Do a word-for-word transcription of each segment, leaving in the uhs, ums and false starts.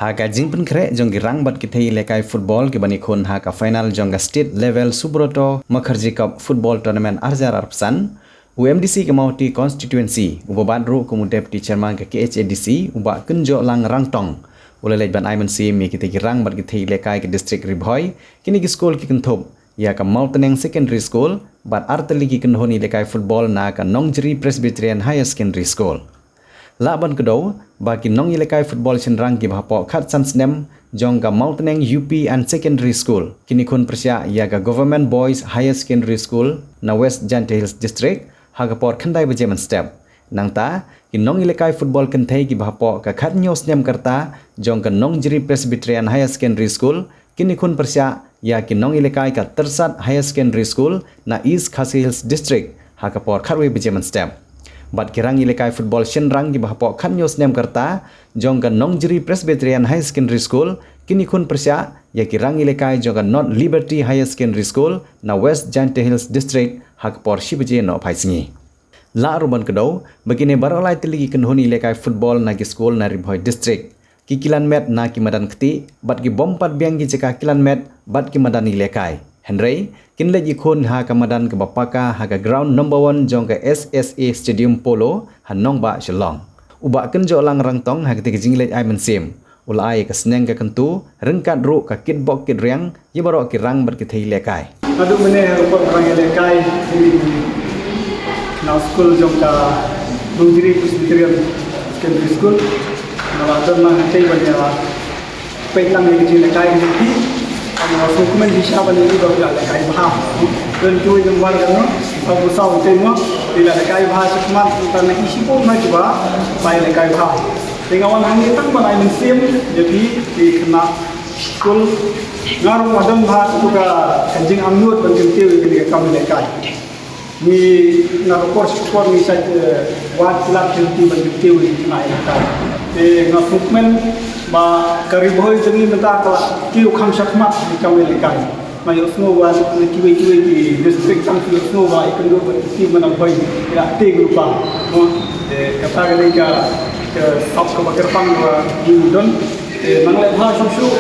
Ha ka jingpynkhreh jong ki rang bad ki thei ïalehkai football kiban ïakhun ha ka final jong ka State Level Subroto Mukherjee Cup Football Tournament ar hajar arphew san, u MDC ka Mawhati Constituency, uba bat ruh kum u Deputy Chairman ka KHADC, u Bah Kynjohlang Rangtong, u la leit ban ai mynsiem ïa kita ki rang bad ki thei ïalehkai ka District Ri Bhoi. Kine ki skul ki kynthup ïa ka Mawtneng Secondary School bad artylli ki kynhun ïalehkai football na ka Nongjri Presbyterian Higher Secondary School. Lah ban kdew ba ki nongïalehkai football shynrang kiba hapoh khatsan snem jong ka Mawtneng U P and Secondary School kin ïakhun pyrshah ïa ka Government Boys Higher Secondary School na West Jaintia Hills District ha ka por khyndai baje mynstep. Nangta, ki nongïalehkai football kynthei kiba hapoh ka khathynñiew snem ka rta jong ka Nongjri Presbyterian Higher Secondary School kin ïakhun pyrshah ïa ki nongïalehkai ka Tyrsad Higher Secondary School na East Khasi Hills District ha ka por khatwei baje mynstep. Bad ki rang ïalehkai football shynrang kiba hapoh khathynñiew snem ka rta jong ka Nongjri Presbyterian Higher Secondary School kin ïakhun pyrshah ïa ki rang ïalehkai jong ka North Liberty Higher Secondary School na West Jaintia Hills District ha ka por shi baje nohphai sngi. Lah ruh ban kdew ba kine baroh lai tylli ki kynhun ïalehkai football na ki skul na Ri Bhoi District ki kylan met na ki madan ktieh bad ki bym pat biang ki jaka kylan met bad ki madan ïalehkai. Hynrei kin leit ïakhun ha ka madan kaba paka ha ka ground number one jong ka S S A Stadium Polo ha nongbah Shillong. U Bah Kynjohlang Rangtong ha katei ka jingleit ai mynsiem u la ai ka sneng ka kyntu ryngkat ruh ka kitbok kitriang ïa baroh ki rang bad ki thei ïalehkai. Naduh mynne ha ka por ka rang ïalehkai, na skul jong ka Nongjri Presbyterian Secondary School, nga la don lang hangtei ban ïa peit lang ïa ka jingïalehkai ka jong ki. Nga sngewkmen shisha ban ïa i ba phi la lehkai bha. Don kiwei jong bar ka no, ba bu saw hangtei mo, phi la lehkai bha shakhmat, tang na i shibun na kiba ba ïalehkai bha. Te nga wan hangne tang ban ai mynsiem ïa phi, phi khynnah skul. Nga ruh nga don bha katto ka jingangnud ban kyntiew ïa kane ka kam ïalehkai. Ngi na ka por sha ka por ngi shait wad ki lad ki lynti ban kyntiew ïa ki khynnah ïalehkai. Te nga sngewkmen ba ka Ri Bhoi jong ngi mynta ka la kiew kham shakhmat ïa ka kam ïalehkai. Nga ïohsngew ba na kiwei kiwei ki district tang ki ïohsngew ba ïakynduh bad ki team na Bhoi ki la tieng lypa. Mo, te kata ka dei ka, ka sap kaba kyrpang ba ngi don. Te nang leh bha shuh shuh.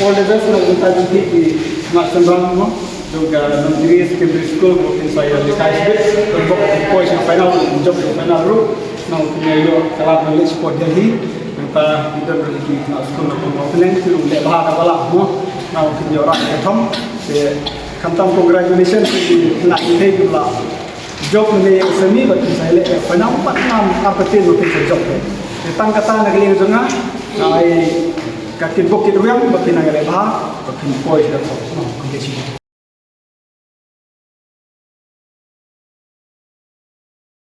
All the best na ka bynta jong phi ki khynnah shynrang mo. Jong ka Nongjri Secondary School mo, phin sa ïalehkai shibit. Pynbok phin poi sha final, jop sha final ruh. Nang phin ïa ïoh ka lad ban leit shapoh Delhi. Nangta phi don ruh ki khynnah skul na pynbok pyneng, phi ruh leh bha kaba lah mo. Nang phin ïoh rank ka thom. Te khamtam congratulations ki khynnah ki thei ki ba la jop mynne ïa ka semi bad phin sa ïaleh ïa ka final, bad ngam artatien ba phin sa jop. Te tang kata na ka liang jong nga, nga ai ka kitbok kitrwiang ba phin nang ïaleh bha, ba phin poi sha ka thom. Congratulations.